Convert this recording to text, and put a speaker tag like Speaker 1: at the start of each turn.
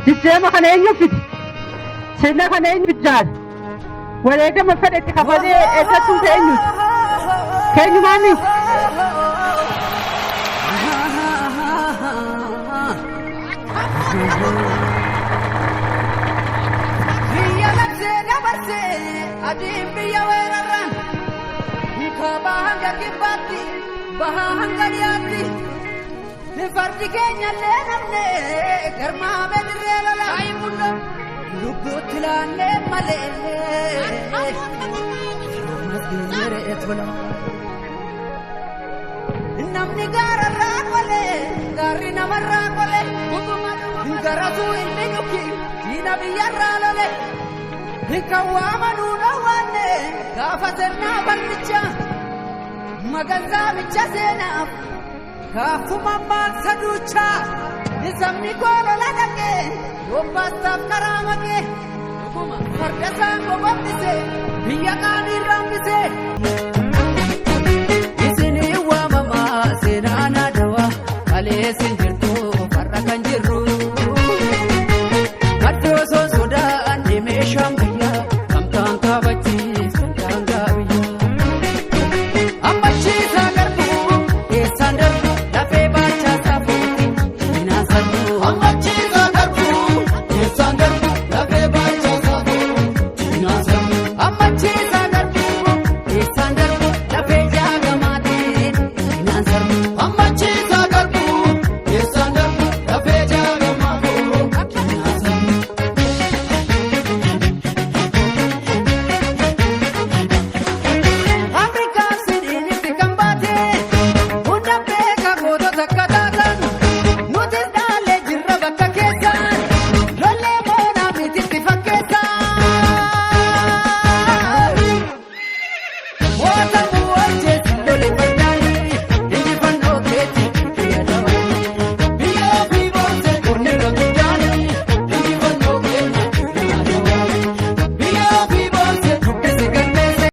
Speaker 1: Jijjiirama kana eenyu fide? Sirna kana eenyu ijaare? Wareegama fedhe itti kafalee eeggachuun kee eenyuti? Keenyumaa miti.
Speaker 2: Biyya labsee dabarsee adiin biyya weerarran kaabaa hanga kibbaatti bahaa hanga dhiyaatti fardi keenya illee namne garmaamee dirree lola lubbuutti laannee malee masgeenyeree tola. Namni gaararraa qolee gaarri namarraa qolee garasuu ilmi dhukki diina biyyarraa lole kan waamanuu dhoowwanne gaafa sirnaa bal'icha maganzaa micha seenaaf gaafuma maaksa duucha sabni koo lola dhaqee yombaastaaf karaa maqee farda isaan gogombise biyya qaanii rambise. Isinii waamamaa seenaan adawaa kaleessin.